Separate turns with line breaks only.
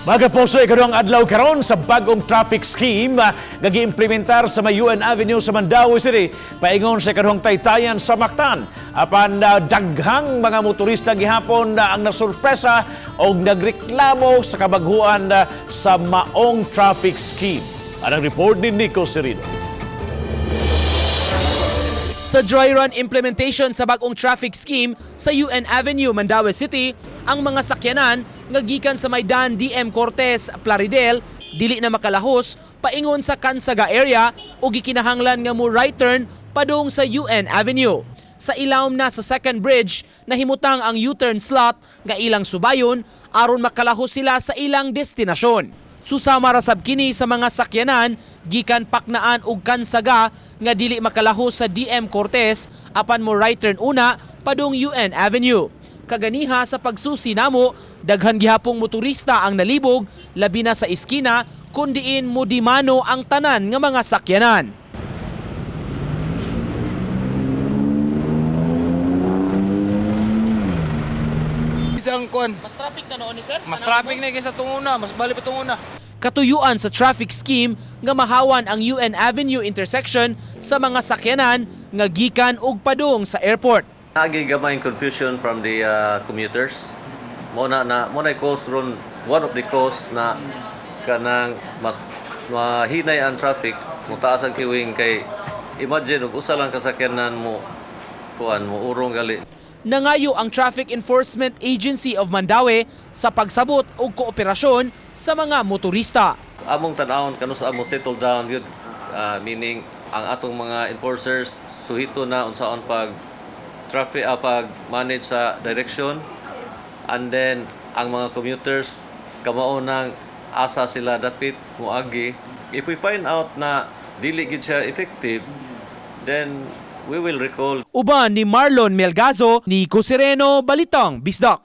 Mga kapuso, ikaduhang adlaw karon sa bagong traffic scheme nga giimplementar sa may UN Avenue sa Mandaue City paingon sa ikaduhang taytayan sa Mactan. Apan daghang mga motorista gihapon ang nasurpresa og nagreklamo sa kabaghuan sa maong traffic scheme. Anang report ni Nico Serino.
Sa dry run implementation sa bagong traffic scheme sa UN Avenue, Mandaue City, ang mga sakyanan nga gikan sa Maidan DM Cortez, Plaridel, dili na makalahos paingon sa Kansaga area o gikinahanglan nga mo right turn padung sa UN Avenue. Sa ilawom na sa second bridge, nahimutang ang U-turn slot nga ilang subayon aron makalahos sila sa ilang destinasyon. Susama ra sab kini sa mga sakyanan gikan Paknaan ug Kansaga nga dili makalahos sa DM Cortez apan mo right turn una padung UN Avenue. Kaganiha sa pagsusi namo, daghan gihapong motorista ang nalibog labi na sa iskina kun diin mo dimano ang tanan nga mga sakyanan.
Isang kuan.
Mas traffic na noon ni sir?
Mas traffic na kaysa tunguna, mas bali pa tunguna.
Katuyuan sa traffic scheme nga mahawan ang UN Avenue intersection sa mga sakyanan nga gikan ug padung sa airport.
Nagi gamay confusion from the commuters. Mo na cause ron, one of the cause na kanang mas mahinay ang traffic, mutaas ang queuing kay imagine og usa lang kasakyanan mo kuan mo urong gali.
Nangayo ang Traffic Enforcement Agency of Mandaue sa pagsabot og kooperasyon sa mga motorista.
Among tan-awon kanus-a mo settle down yun, meaning ang atong mga enforcers suhito na unsaon pag traffic, pag manage sa direction, and then ang mga commuters kamao nang asa sila dapit moagi. If we find out na dili gid siya effective, then we will recall.
Uban ni Marlon Melgazo, Nico Sereno, Balitang Bisdak.